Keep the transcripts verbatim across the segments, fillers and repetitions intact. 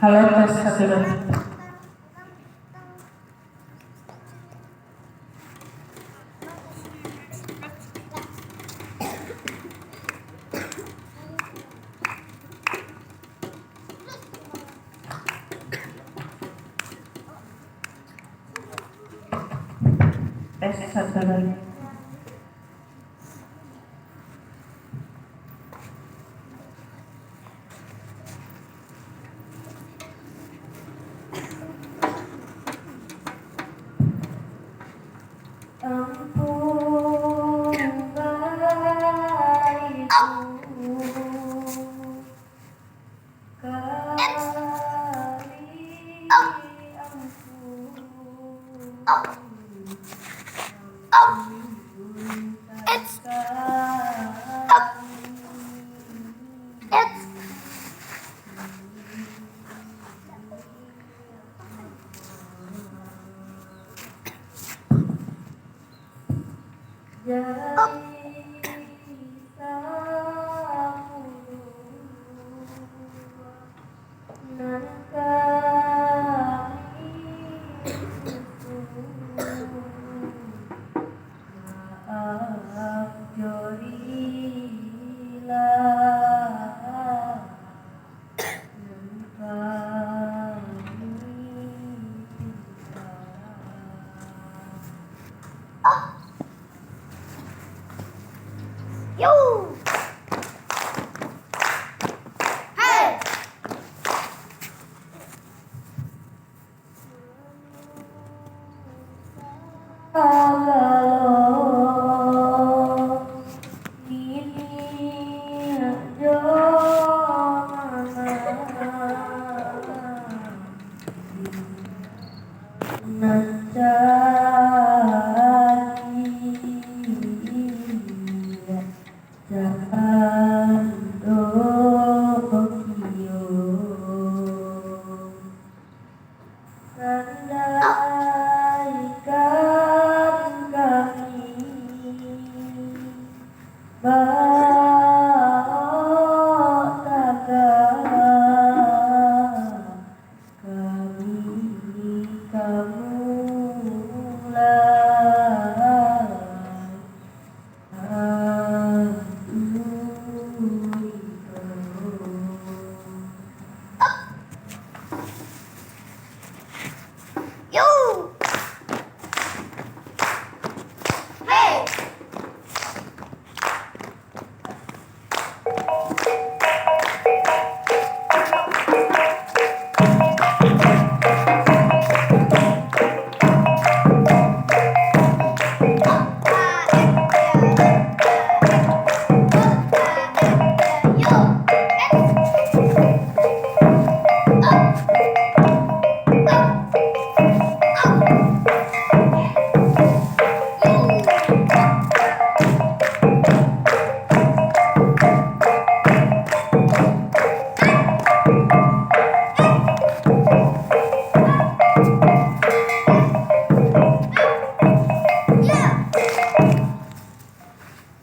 Halo, tes satu, dua. Tes satu, dua. Ampun, baitu. Kami ampun. Jadi sapuluah nan kami susun, maaf jo rilah. Yo. Hey. Andaikan kami baok tagak, kami ka mulai.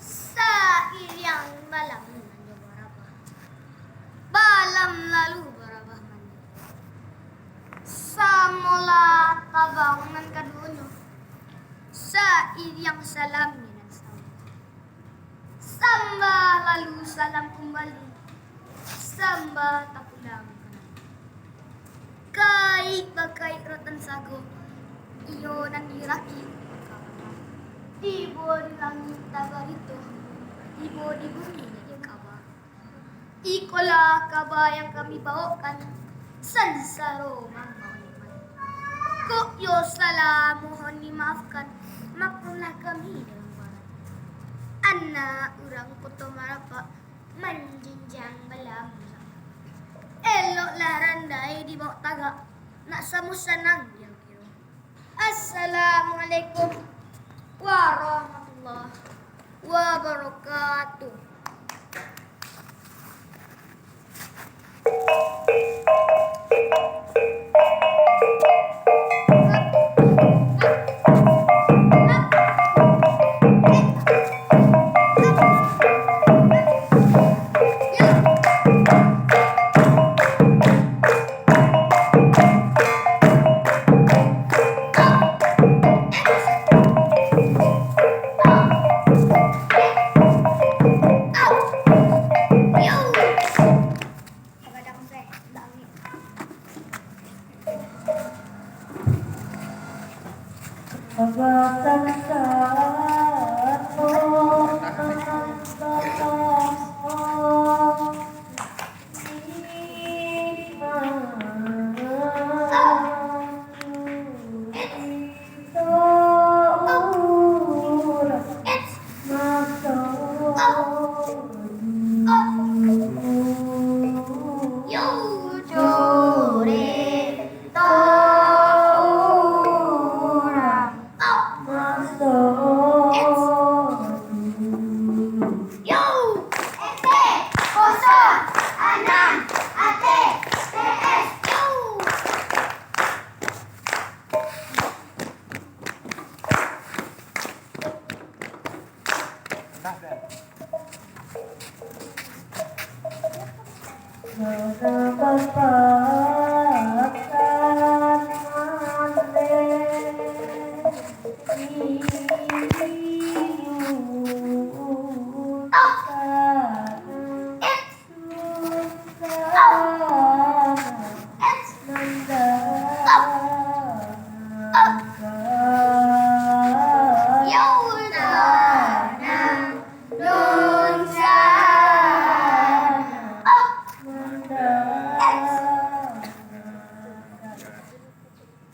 Sairiang malam nan jo barabah, malam lalu barabah mandi. Samolah tabang nan kaduonyo, sairiang salam nan samo. Sambah lalu salam kumbali, sambah tapulang ka langik. Kaik bakaik rotan sago, iyo nan dirakik. Tibo di langik tabarito, tibo di bumi jadi kaba. Ikolah kaba yang kami baokan, sansaro mangaunikmat. Kok yo salah, mohon dimaafkan, maafkanlah kami dalam baran. Anak urang Koto Marapak, manjinjang balamu. Eloklah randai dibaok tagak, nak samo sanang kiro-kiro. Assalamualaikum warahmatullahi wabarakatuh.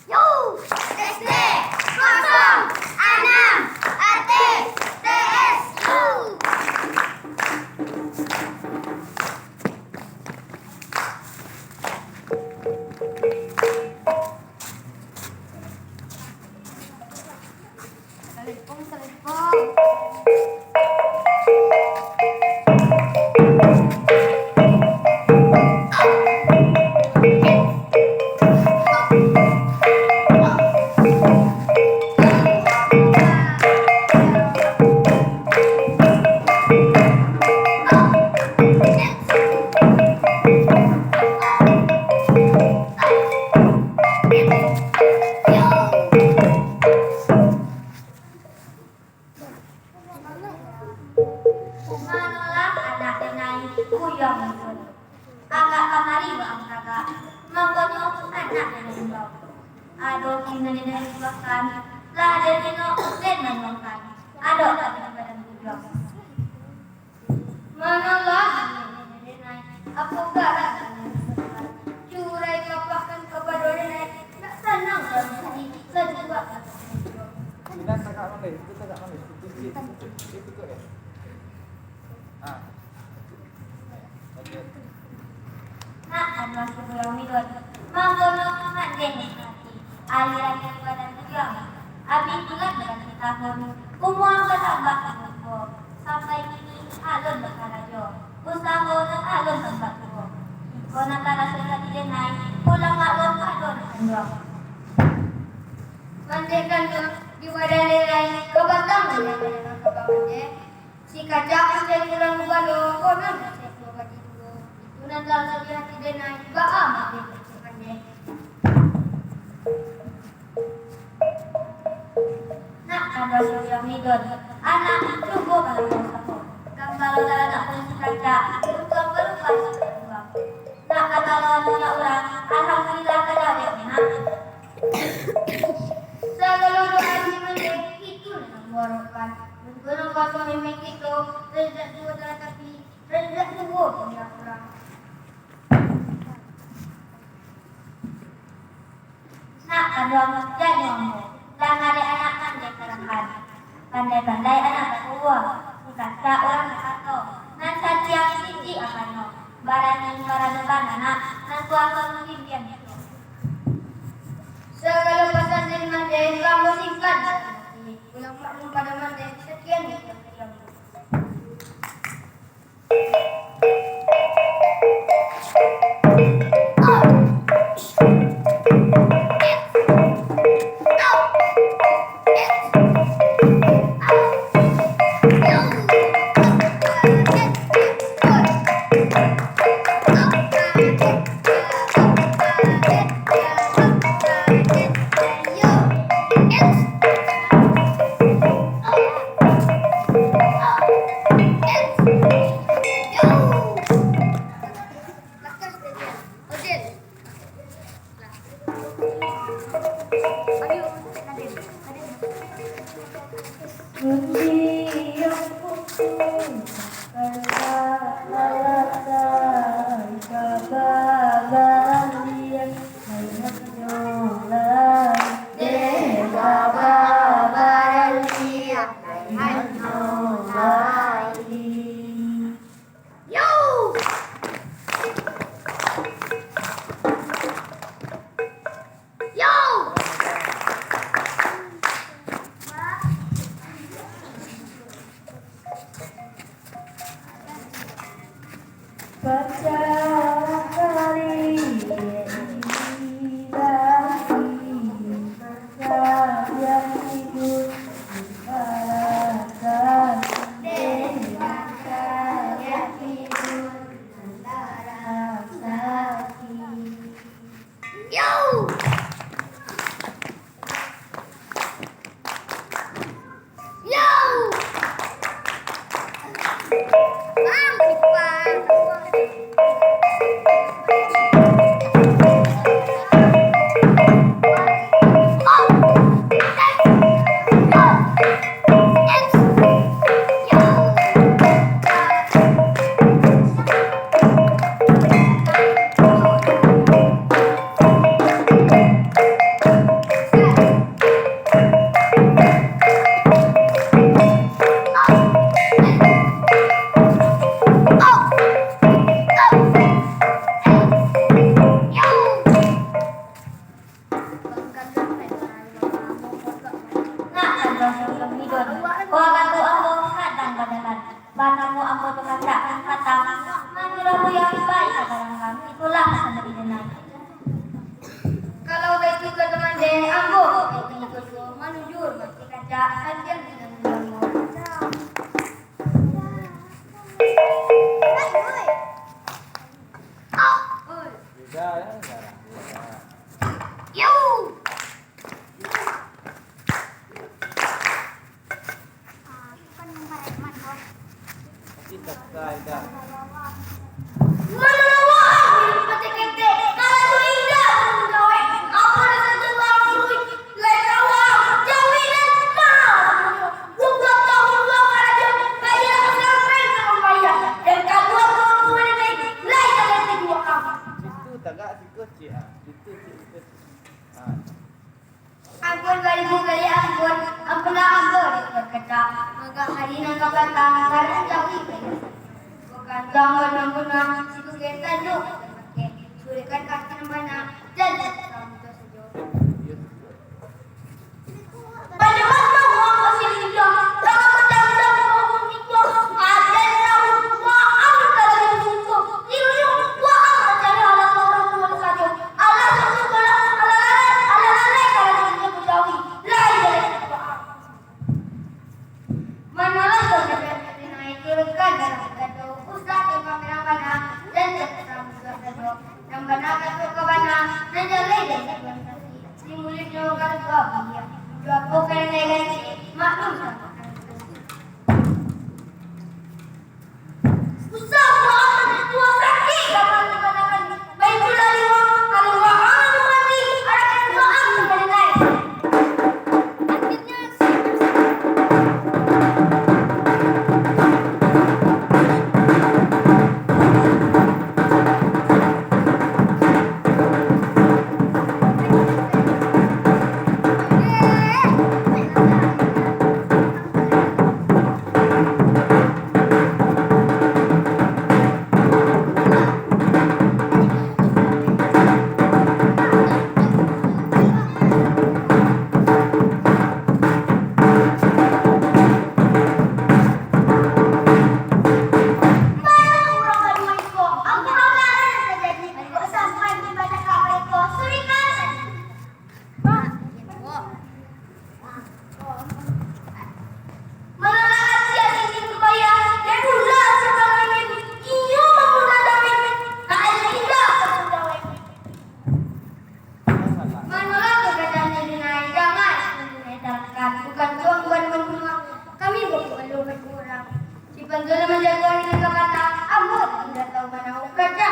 Yo, S D kosong anam A T T S U. Manolah anak denai kuyang itu. Agak kamari waang tagak, mangkonyo anak denai imbau. Ado kini denai imbaukan, lah ado kini den manyuangkan. Ado kami di badan kuyang. Manolah anak denai, apo garang denai imbaukan. Curai lapahkan kapado denai, nak tanang dalam hati, sajuak. Pindah tagak mangga, itu tagak mangga. Itu, itu, itu, itu, itu, ya. Ah. Nak aduah si Buyuang Midun, manggono mandeh hati, aliran dari badan Buyuang. Abih bulan baranti tahun, umua batambah tuo, sampai kini alun bakarajo, usaho nan alun tampak tuo. Iko nan taraso di hati denai, pulang maklum ado nan anjuang. Mandeh gandun di badan denai, babatang di badan kabang mandeh. Si kacak mancari urang gubalo, konon mancari urang bagi duo. Itu nan taraso di hati denai, baa mah den kacak pandai. Nak aduah si Buyuang Midun, anak sungguah barusaho. Gambalo talatak pun si kacak, untuang barubah si buyuang. Nak kato lo nyo urang, alhamdulillah ka dek, nak. Sagalo doa di mandeh, itu nan ambo arokkan. Mungkin ambo asuah mimik kito, rancak juo dalam tapi, rancak juo pindah urang. Nak aduah mutianyo ambo, lah ngaleh anak mandeh karakan. Pandai-pandai anak bakuruah, si kacak urang bakato, nan cantiang cincik akanyo, barani barano bana nak, nan kuaso mamimpin. Sagalo pasan dari mandeh, ambo simpan. Pulang maklum pado mandeh, sakian dari ambo. Yo! Yo! Itulah sandak Idenai. Kalau baitu kato mandeh, ambo ka iko manuju rumah si kancak, sambiang di dalam rumah. Oi. Yo. Situ tagak, situ cik, ah. Situ cik, situ cik. Ah. Ampun baribu kali ampun, ampunlah ambo dek kata. Mangko hari nan ka datang, karan jauhi kami. Bukan tuang banompunah, situ gentan jo bakeh. Surikan kaki nan bana, jan kamu sajo. Banyak banget, Bang, Bang, masih lidah. Jangan macam-macam, Bang, Bang, itu. Ada yang tahu, Bang, aku tak ada yang suka. Ini, Bang, aku cari alat orang tua saja. Alat orang tua, alat, alat, alat, alat, kalau kita Betawi. Lain dari kita. Manolah saudara kita naik turunkan dalam kata usah timpang merang panah dan terkesan juga saja. Yang benar kata ke bana, nan jaleh dari Tuhan kasih. Di mulutnya kalau dua biji, dua bukan dari maklum sama. Usah buat anak tua sakit, jangan dibanakan. Baitulah liwang, kalau liwang anak mati, anak tua akan mendengar. Akhirnya, Manalak sia sini supaya dia pula sekarang ini. Inyo mambunuh Daud. Ka indak ka Daud. Manalak kekacauan ini naik, jangan membunuh, bukan tuang buat membunuh. Kami baru belum berkurang. Si Pantuan menjaga ini kata, ambo tidak tahu mana kata.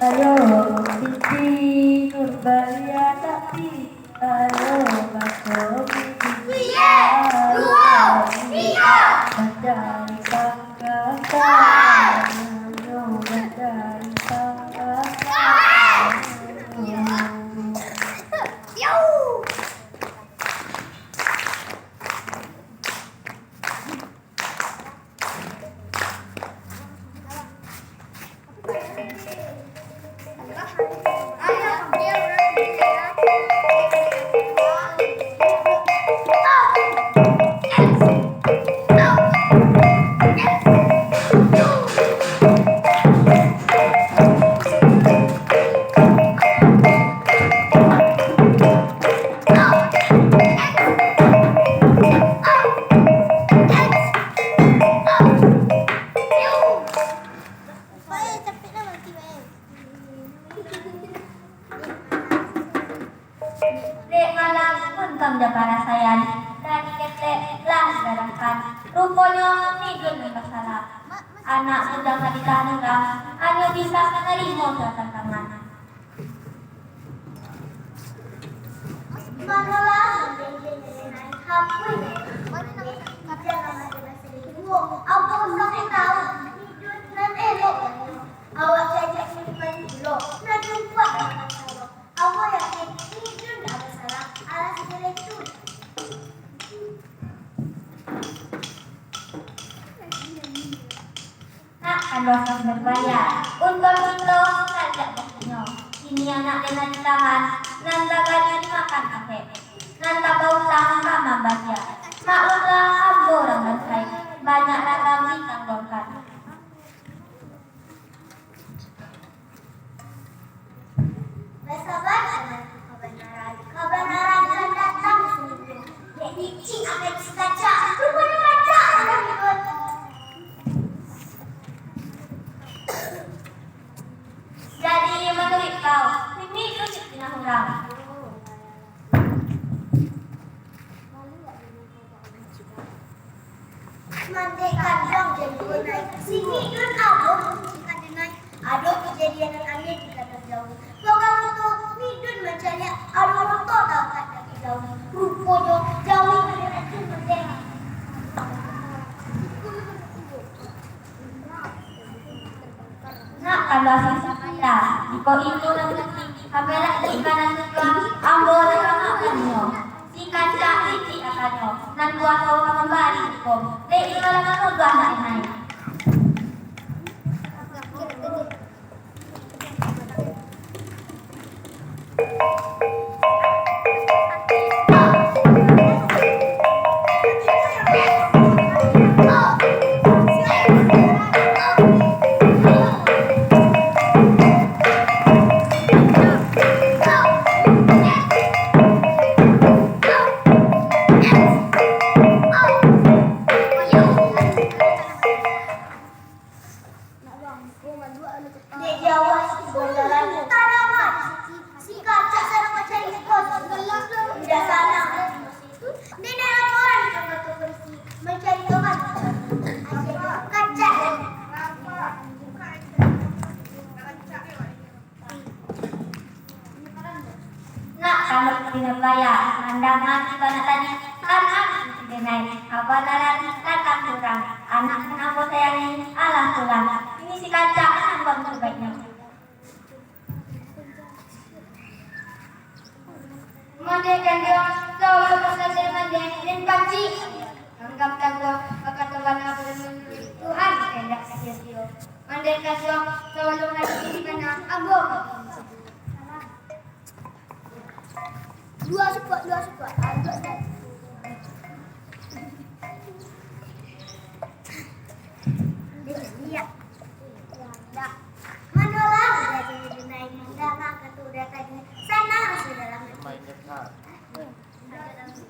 Ayo, Siti Nurbaliah, tapi ayo, Bang Tommy. Iya, dua, tiga. Mencari pangkatan, ayo, mencari pangkatan. Yo. Midun nan basalah. Anak tu jan ka ditahan urang, hanyo bisa manarimo satantangan. Manolah, hapuih. Ijang amat dibasari duo, ambo sampai tahu, Midun nan elok. Awak caliak Midun pulo, nan tumpuak dalam salok. Ambo yakin, Midun ndak basalah, alah si Jaleh tu. Nak kanduang si Nurbaya, untuang kito sajak bakinyo. Kini anak den nan ditahan, nan baganyo dimakan apek. Nan tapautang ka mambaca. Maklumlah ambo urang bansaik, banyak ragam ditangguangkan. Basabar, anak, kabanaran, kabanaran akan datang sendiri. Dek licik akan si kaca, ruponyo kaca akan ikut. Jadi, manuruik kau, mimik licik pinah urang. Mandeh kanduang jadi denai, si Midun ado mangecekkan denai. Ado kajadian nan aneh di kanduang jawi. Wakatu tu, Midun mancaliak ado oto taangkat dari jawi. Ruponyo, jawi nan racun mandeh. Nak kanduang si Sapila, jikok inyo nan putiah, kami lah ikan nan tutuang, ambo nan ramakannyo. Si kancak licik akannyo, nan kuaso ka mambari hukum, dek inyo lah manodoh nak inai. Dek jauah si Bondalan, tadanga si Kancak sadang mancari muko. Indak sanang hati Musi tu. Dek laporan ka kantua polisi, mancari Tuhan. Kancak. Nak kanduang si Nurbaya, mandanga kito anak tadi, tanang si denai, kabanaran datang surang, anak nan ambo sayangi alah pulang, kini si Kancak nan bangku baiknyo. Mandeh kanduang, sabalun masaleh mandeh, den pancik. Anggam taguah, bakato bana, Tuhan kandak ka sio-sio. Mandeh kanduang, sabalun ati di bana, ambo ka Duo sukuak, duo sukuak. Ah, duo sukuak. Manolah rajanyo denai mandanga kato uda tadi, sanang sudah lah mati.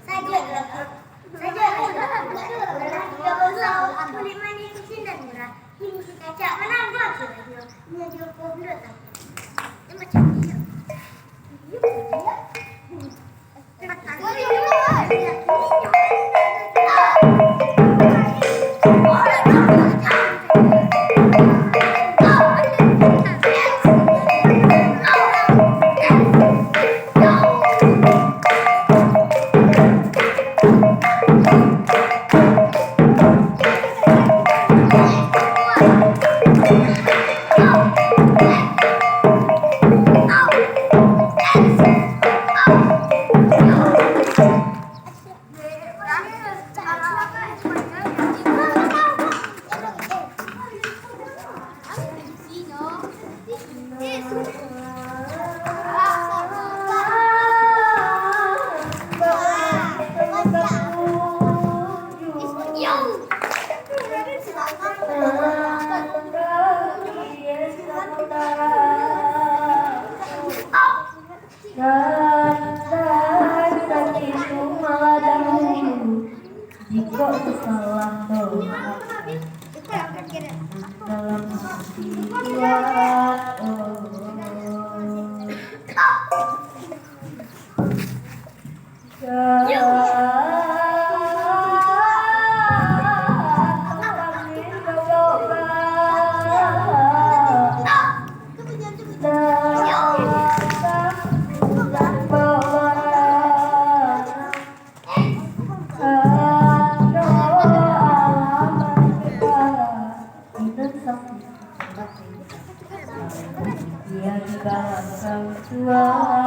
Sajolah, sajolah. Dalam tigo bosau, kulik manih, kucindan murah. Kini si Kancak manangguang suratnyo. Inyo diukum dua taun. Inyo macam ni. Jikok salah tu, maafkan. Dalam hati buat, oh. Suara